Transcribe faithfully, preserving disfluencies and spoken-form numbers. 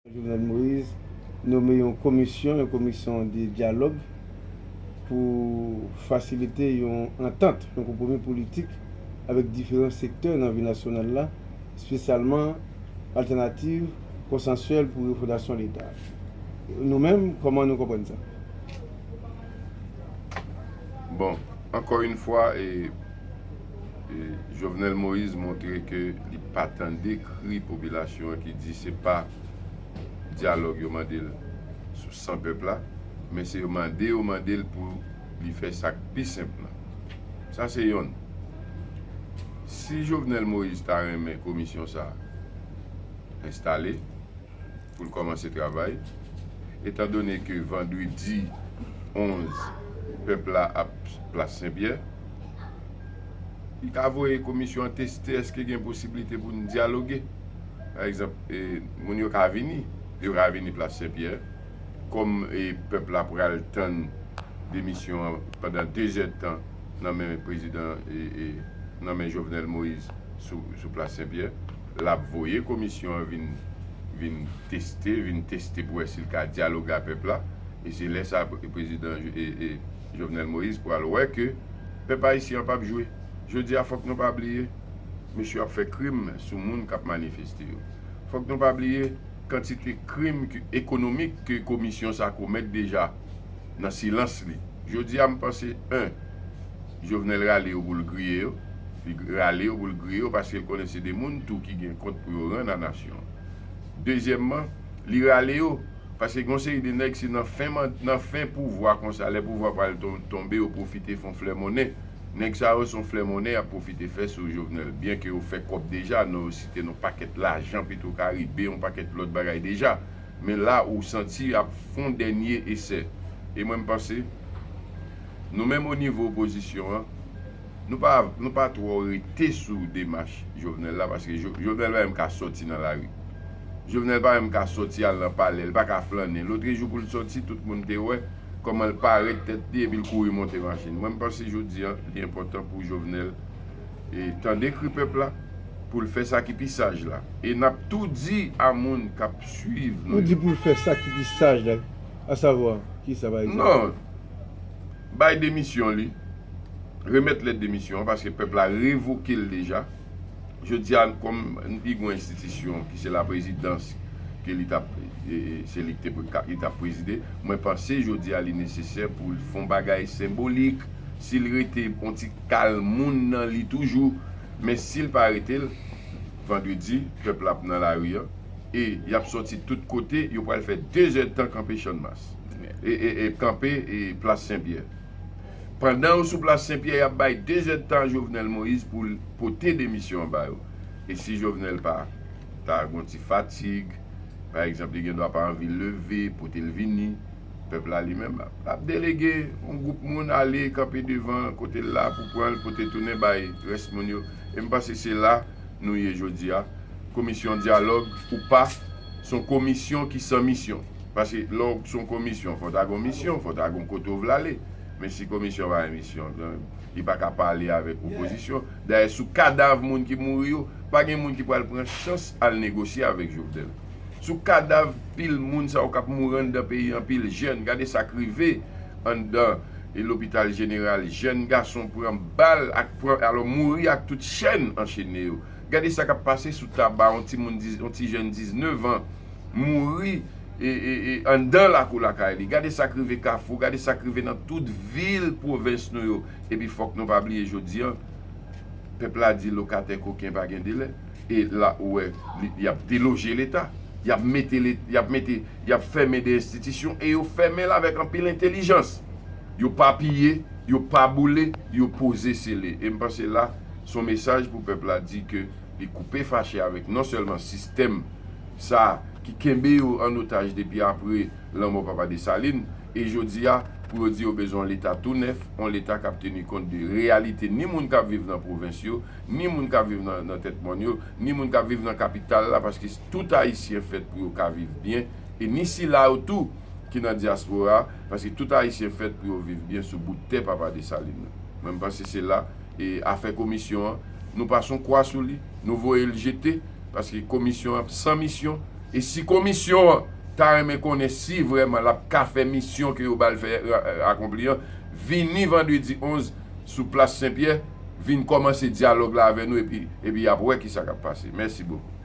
Jovenel Moïse nome yon komisyon, yon komisyon de dyalòg pou fasilite yon antant, yon konpwomi politik avèk diferan sektè nan vi nasyonal la, espesyalman altènativ konsansyèl pou refondasyon Leta. Nou menm, kòman nou konprann sa? Bon, ankò yon fwa, e, e, Jovenel Moïse montre ke li pa tande kri popilasyon an ki di se pa dyalòg yo mande l sou san pèp la, men se yo mande yo mande l pou li fè sa k pi senp lan. Sa se yonn. Si Jovenel Moïse ta renmen komisyon sa enstale, pou l kòmanse travay, etandone ke vandredi onz pèp la ap Plas Senpyè, li ka voye komisyon an teste èske gen posiblite pou n dyaloge. Pa egzanp, e, moun yo ka vini, yo ka vini Plas Senpyè, kòm e, pèp la pral tann demisyon an pandan dezèdtan nan men prezidan e, e, nan men Jovenel Moïse sou, sou Plas Senpyè, l ap voye komisyon an vin, vin teste, vin teste pou wè si l ka dyaloge ak pèp la. E se lè sa prezidan e, e, Jovenel Moïse pral wè ke pèp ayisyen an p ap jwe. Jodi a, fòk nou pa bliye, mesye ap fè krim sou moun k ap manifeste yo. Fòk nou pa bliye kantite krim ke, ekonomik ke komisyon sa komèt deja nan silans li. Jodi a, m panse, en, Jovenel rale yo pou l griye yo. Li rale yo pou l griye yo paske l konnen se de moun tou ki gen kont pou yo rann a nasyon an. Dezyèmman, li rale yo paske gen yon seri de nèg se nan fen, nan fen pouvwa konsa, lè pouvwa pral tonbe, yo pwofite fè yon flè monnen. Nèg sa yo se yon flè monnen y ap pwofite fè sou Jovenel. Byen ke yo fè kòb deja, non, yo site yon pakèt lajan Petro Caribe, yon pakèt lòt bagay deja. Men la ou santi y ap fè yon dènye esè. E mwen m panse, nou menm o nivo opozisyon an, nou pa, nou pa twò rete sou demach Jovenel la, paske Jovenel pa menm ka sòti nan lari. Jovenel pa menm ka sòti al nan palè, li pa ka flannen. Lotrejou pou l sòti, tout moun te wè kòman l parèt tèt li epi l kouri monte machin. Mwen m panse jodi a, li enpòtan pou Jovenel e tande kri pèp la, pou l fè sa ki pi saj la. E n ap tou di a moun k ap swiv nou yo. Ou di pou l fè sa ki pi saj la, asavwa, kisa pa egzanp? Non, bay demisyon li, remèt lèt demisyon an, paske pèp la revoke l deja. Jodi a, kòm li gen yon enstitisyon ki se laprezidans, ke li t ap, e, e, se li ki te, li t ap prezide, mwen panse jodi a li nesesè pou l fè yon bagay senbolik, si l rete yon ti kal moun nan li toujou, men si l pa rete l, vandredi, pèp la ap nan lari an, e y ap sòti tout kote, yo pral fè dezèdtan kanpe Channmas. E, e, e kanpe e Plas Senpyè. Pandan yo sou Plas Senpyè, y ap bay dezèdtan a Jovenel Moïse pou l pote demisyon an ba yo. E si Jovenel pa ta gen yon ti fatig, pa egzanp, li gendwa pa anvi leve, pote l vini, pèp la li menm ap, ap delege yon gwoup moun ale kanpe devan kote l la pou pran l, pote tounen bay rès moun yo. E m panse se la nou ye jodi a. Komisyon dyalòg ou pa, se yon komisyon ki san misyon. Paske lè w se yon komisyon, fò w ta gen yon misyon, fò w ta gen yon kote w vle ale. Men si komisyon pa gen misyon, li pa ka pale avèk opozisyon. Dayè, sou kadav moun ki mouri yo, pa gen moun ki pral pran chans al negosye avèk Jovenel. Sou kadav pil moun sa yo k ap mouri anndan peyi an, pil jèn, gade sa k rive anndan e lopital jeneral, jèn gason pran bal ak pran, alò mouri ak tout chèn anchene yo. Gade sa k ap pase sou Taba, yon timoun, yon ti jèn diznèf an mouri e, e, e, anndan lakou lakay li. Gade sa k rive Kafou, gade sa k rive nan tout vil pwovens nou yo. Epi fòk nou pa bliye jodi a, pèp la di lokatè koken pa gen delè. E la ou wè, li, y ap deloje Leta. Y ap mete, y ap mete, y ap fèmen de enstitisyon e yo fèmen l avèk anpil entèlijans. Yo pa piye, yo pa boule, yo poze sele. E m panse la, se yon mesaj pou pèp la di ke li koupe fache avèk non sèlman sistèm sa ki kenbe yo an otaj depi apre lanmò Papa Desalin, e jodi a, pou yo di yo bezwen yon Leta tou nèf, yon Leta k ap teni kont de reyalite ni moun k ap viv nan pwovens yo, ni moun k ap viv nan, nan tèt mòn yo, ni moun k ap viv nan kapital la, paske tout Ayisyen fèt pou yo ka viv byen, e ni sila yo tou ki nan dyaspora, paske tout Ayisyen fèt pou yo viv byen sou bout tè Papa Desalin nan. Mwen, m panse se la, e afè komisyon an, nou pase yon kwa sou li, nou voye l jete, paske komisyon an san misyon, E si komisyon an ta renmen konnen si vrèman l ap ka fè misyon ke yo ba l fè, akonpli an, vini vandredi onz sou plas Senpyè, vin kòmanse dyalòg la avè nou epi, epi y ap wè kisa k ap pase. Mèsi bokou.